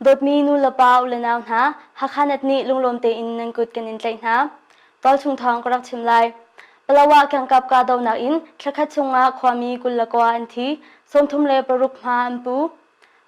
Dawtmi nu le pa u le nau hna, Hakha Net nih lunglawm tein nan kut kan in tlaih hna. Tualchung thawng ka rak chim lai. Palawa kengkap kahdohnak in thlakhat chungah khuami 29 an thi, 36 hma an pu.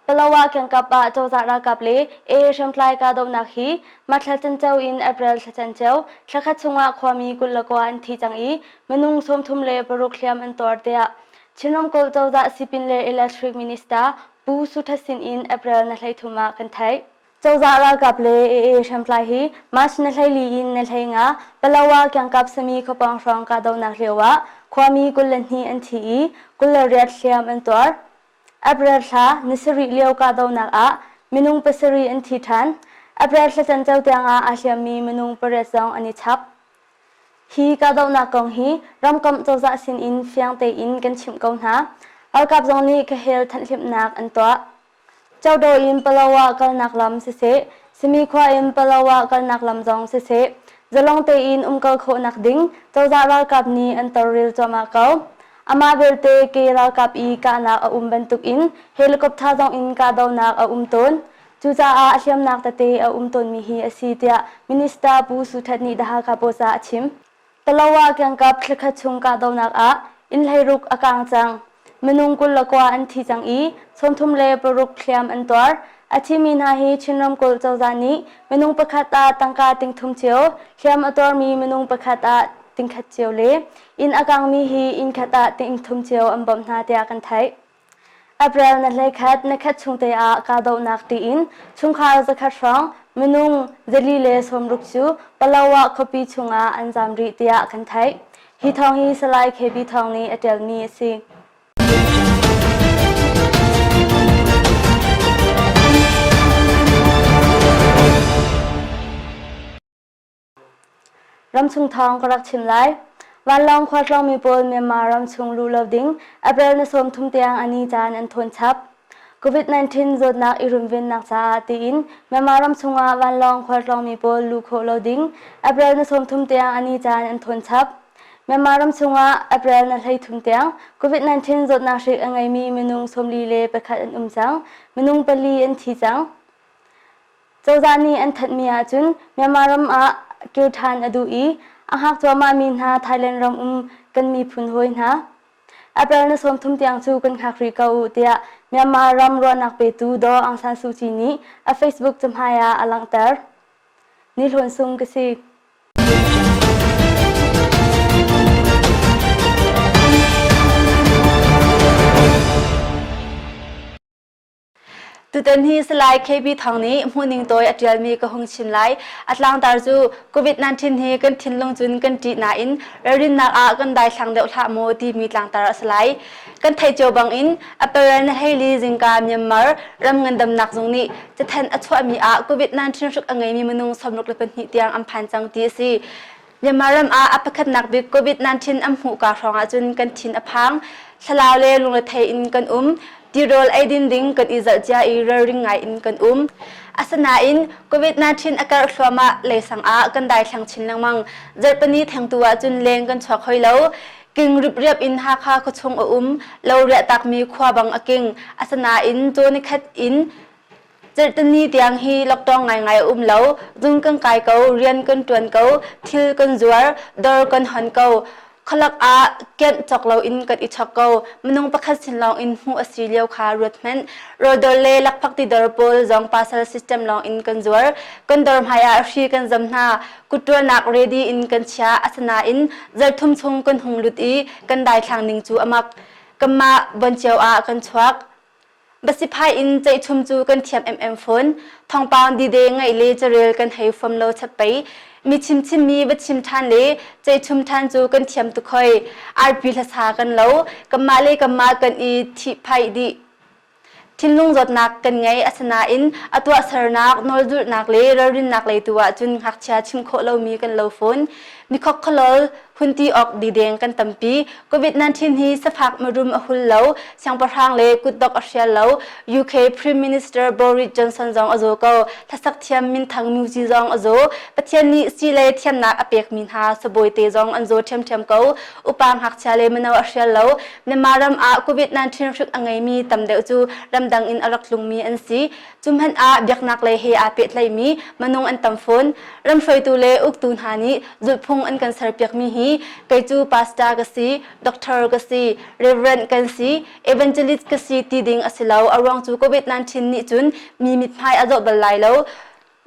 Palawa kengkap ah cozah ralkap le AA hriamtlai kahdohnak hi March thla canceo in April thla canceo thlakhat chungah khuami 29 an thi cang i minung 36 hliam an tuar tiah Chin ramkulh cozah sipin le electric minister Pu Su Tha sin in April na 13 ah kan theih. Cozah ralkap le AA hriamtlai hi March na 14 in na 15 Palawa kiangkap sami khuapawng hrawng kahdohnak lio ah khuami 22 an thi i 28 hliam an tuar. April thla ni sarih lio kahdohnak ah minung pasarih an thi ṭhan. April thla canceo tiangah aa hliammi minung pariat zong an i chap. Hi kahdohnak kong hi ramkomh cozah sinin fiang tein kan chimh ko hna. Ralkap zong nih khahel thanhhlimhnak an tuah. Codo in Palawa kalnak lam siseh, Simi khua in Palawa kalnak lam zong siseh, zalong tein umkal khawhnak ding cozah ralkap nih an tawlrel cuahmah ko. Amah belte ke ralkap i kahnak a um bantukin helicopter zong in kahdohnak a um tawn. Cucaah a hliamnak tete a um tawnmi hi a si tiah Minister Pu Su Htet nih The Hakha Post ah a chim. Palawa kiangkap thlakhat chung kahdohnak ah inn 16 a kaang cang. Minung 29 an thi cang i 36 hliam an tuar. A thimi hna hi Chin ramkulh cozah nih minung pakhat ah tangka ting thum cio, hliam a tuarmi minung pakhat ah tingkhat cio le inn a kaangmi hi inn khat ah ting thum cio an bawmh hna tiah kan theih. April na hleikhat na khat chung te ah kahdohnak tiin chungkhar zakhat hrawng minung 460 cu Palawa khuapi chungah an zaam rih tiah kan theih. Hi thawng hi Salai KB Thawng nih a ṭialmi a si. Ramchung thawng ka rak chim lai. Vanlawng khualtlawngmi pawl Myanmar ramchung luh lo ding April ni 30 tiang a ni caan an thawn chap. COVID-19 zawtnak i runvennak caah tiin Myanmar ramchung ah vanlawng khualtlawngmi pawl luh khawh lo ding April ni 30 tiang a ni caan an thawn chap. Myanmar ramchung ah April ni 33 tiang COVID-19 zawtnak hrik a ngeimi minung 41 an um cang. Minung pali an thi cang. Cozah nih an thanhmi ahcun Myanmar ram ah kir ṭhan a duh i a hngak cuahmahmi hna Thailand ram um kan miphun hawi hna. April ni 30 tiang cu kan hngak rih ko u tiah Myanmar ram ruahnak petu Daw Aung San Suu Kyi nih a Facebook cahmai ah a langhter. Ni Hlawn Sung ka si. Tutan hi Salai KB Thang nih hmuhning tawi a ṭialmi ka hung chim lai. A tlangtar cu COVID-19 hi kan thinlung cun kan ṭih nain ralrinnak ah kan daithlang deuh hlah maw timi tlangtar a si lai. Kan theih cio bangin April ni 14 zingka Myanmar ram ngandamnak zung nih cathanh a chuahmi ah COVID-19 hrik a ngeimi minung 62 tiang an phan cang ti a si. Myanmar ram ah a pakhatnak bik COVID-19 an hmuhka hrawng ahcun kan thin a phang. Thlalau le lungrethei in kan um. Tirawl eidin ding kan i zalh cia i ralring ngai in kan um. Asinain COVID-19 a karh thluahmah leisang ah kan daithlang chin lengmang. Zarhpini thengtu ahcun leng kan chuak hoi lo. King ripriap in Hakha khuachung a um. Lo riahtakmi khua bang a king. Asinain caw nikhat in Cerhtani tiang hi lockdown ngaingai a um lo. Zung kan kai ko, rian kan ṭuan ko, thil kan zuar, dawr kan hon ko. Khualak ah kianh cawk loin kan i chok ko. Minung pakhat sin lawng in hmuh a si lio kha ruat hmanh. Rawldawr le lakphakti dawr pawl zong parcel system lawng in kan zuar. Kan dawr hmai ah hri kan zam hna. Kutṭualnak ready in kan chia. Asinain zarhthum chung kan hung lut i kan daithlang ning cu a mak. Kanmah bon cio ah kan chuak. Basiphai in ceihchum cu kan thiam emem fawn. Thawngpang dide ngaih le carel kan hei fom lo chap pei. Mi chimchimmi va chim ṭhan le ceihchum ṭhan cu kan thiam tuk hoi. Arpi hlasa kan lo. Kanmah le kanmah kan i thihphaih dih. Thinlung zawtnak kan ngei asinain a tuahsernak, nawlzulhnak le ralrinnak lei tu ahcun ngakchia chim khawh lomi kan lo fawn. Mikhok khalol hun ti awk dideng kan tampi. COVID-19 hi safak mirum a hul lo, siangpahrang le kutdok a hrial lo. UK Prime Minister Boris Johnson zong a zaw ko. Hlasak thiam minthang Muji zong a zaw. Pathian nih si le thiamnak a pekmi hna sabawi te zong an zaw ṭhiamṭhiam ko. Upa ngakchia le mino a hrial lo. Myanmar ram ah COVID-19 hrik a ngeimi tam deuh cu ramdang in a rak tlungmi an si. Cu hmanh ah biaknak lei he aa pehtlaimi minung an tam fawn. Ram hruaitu le uktu hna nih zulhphung an kan serpiakmi hi kei cu pastor ka si, doctor ka si, reverend kan si, evangelist ka si ti ding a si lo. A ruang cu COVID-19 nih cun mi mithmai a zoh bal lai lo.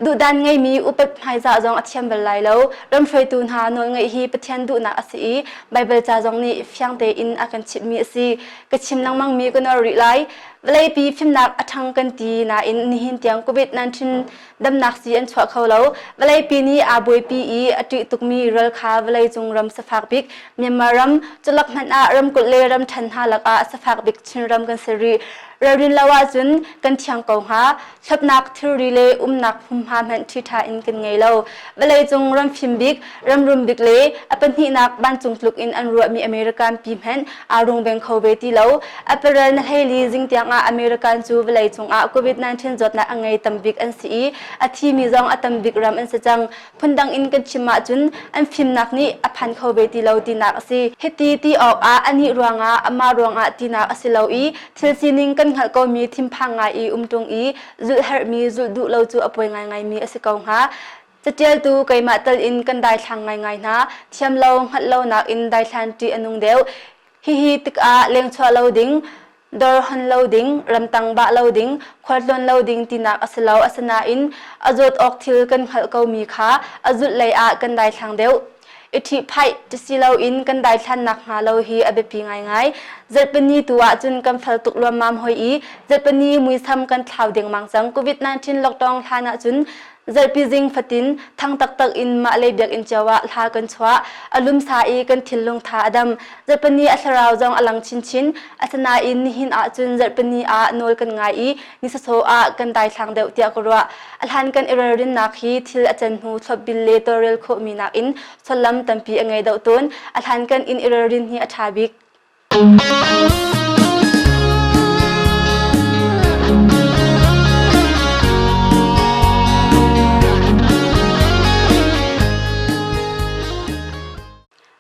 Duhdan ngeimi upat hmaizah zong a thiam bal lai lo. Ram hruaitu hna nawlngaih hi Pathian duhnak a si i Baibal ca zong nih fiang tein a kan chimhmi a si. Ka chim lengmangmi ka nor rih lai. Vawleipi fimnak a ṭhang kan ti nain nihin tiang COVID-19 damnak sii an chuah kho lo. Vawleipi nih aa buaipi i a ṭih tukmi ral kha vawleicung ram safak bik Myanmar ram, culak hmanh ah ramkulh le ramṭhen hna lakah safak bik Chinram kan si rih. Ralrin lo ahcun kan thiang ko hnga. Thlopnak thilri le umnak hmunhma hmanh ṭhiṭha in kan ngei lo. Vawleicung ram fim bik, ram rum bik le a pahnihnak vancung tluk in an ruahmi American pi hmanh aa rungveng kho ve ti lo. April na hleili zing tiang ah American cu vawleicung ah COVID-19 zawtnak a ngei tam bik an si i a thimi zong a tam bik ram an si cang. Phundang in kan chim ahcun an fimnak nih a phan kho ve ti lo tinak a si. Hiti ti awkah anih ruangah amah ruangah tinak a si lo i thil sining kan hngalh komi thinphang ngai i um ṭung i zulh herhmi zulh duh lo cu a poi ngaingaimi a si ko hnga. Catialtu keimah tal in kan daithlang ngaingai hna. Thiam lo, hngalh lonak in daithlan ṭih a nung deuh. Hihi tikah lengchuah lo ding, dor hon lo ding, ramtang bah lo ding, khualtlawn lo ding tinak a si lo. Asinain a zawt awk thil kan hngalh komi kha a zulh lei ah kan daithlang deuh. I ṭhihphaih ti si loin kan daithlannak hnga lo hi a biapi ngaingai. Zarhpini tu ahcun kan fel tuk luammam hoi i zarhpini muisam kan thlau dengmang cang. COVID-19 lockdown hlan ahcun Zarhpi zing fatin thang taktak in mah le biakinn cio ah hla kan chuah. A lumsa i kan thinlung tha a dam. Zarhpini a thlarau zong a lang chinchin. Asinain nihin ahcun zarhpini ah nawl kan ngai i ni sawsawh ah kan daithlang deuh tiah ka ruah. A hlan kan i ralrinnak hi thil a can hnu thlopbil le tawlrel khawhmi nakin sullam tampi a ngei deuh tawn. A hlan kan in i ralrin hi a ṭha bik.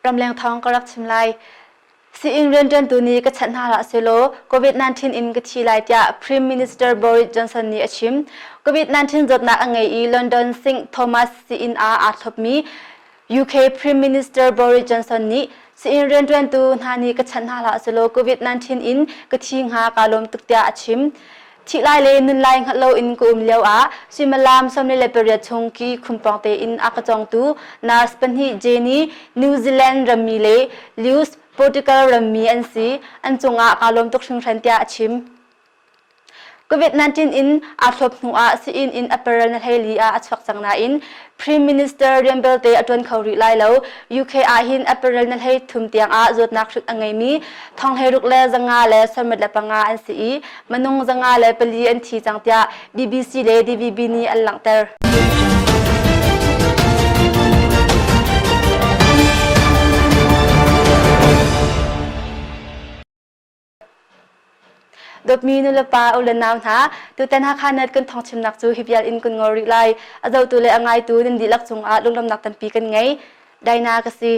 Ramleng thawng ka rak chim lai. Sii-inn rianṭuantu nih ka chanh hna hlah sehlaw COVID-19 in ka thi lai tiah Prime Minister Boris Johnson nih a chim. COVID-19 zawtnak a ngei i London St. Thomas sii-inn ah aa thlopmi UK Prime Minister Boris Johnson nih sii-inn rianṭuantu hna nih ka chanh hna hlah sehlaw COVID-19 in ka thi hnga kaa lawm tuk tiah a chim. Thih lai le nun lai hngalh loin ka um lio ah suimilam 48 chung ki khumpawng tein a ka cawngtu nurse pahnih Jenny New Zealand rammi le Lewis Portugal rammi an si. An cungah kaa lawm tuk hringhran tiah a chim. COVID-19 in aa thlop hnu ah sii-inn in apparel na hleili ah a chuak cang nain Prime Minister rian belte a ṭuan kho rih lai lo. UK ah hin apparel na hlei thum tiang ah zawtnak hrik a ngeimi thong 16 le 545 an si i minung 504 an thi cang tiah BBC le DVB nih an langhter. Dawtmi nulepa u le nau hna, tutan Hakha Net kan thawngchimnak cu hi vial in kun ngol rih lai. A zohtu le a ngaitu nan dihlak cungah lunglawmhnak tampi kan ngei. Daina ka si.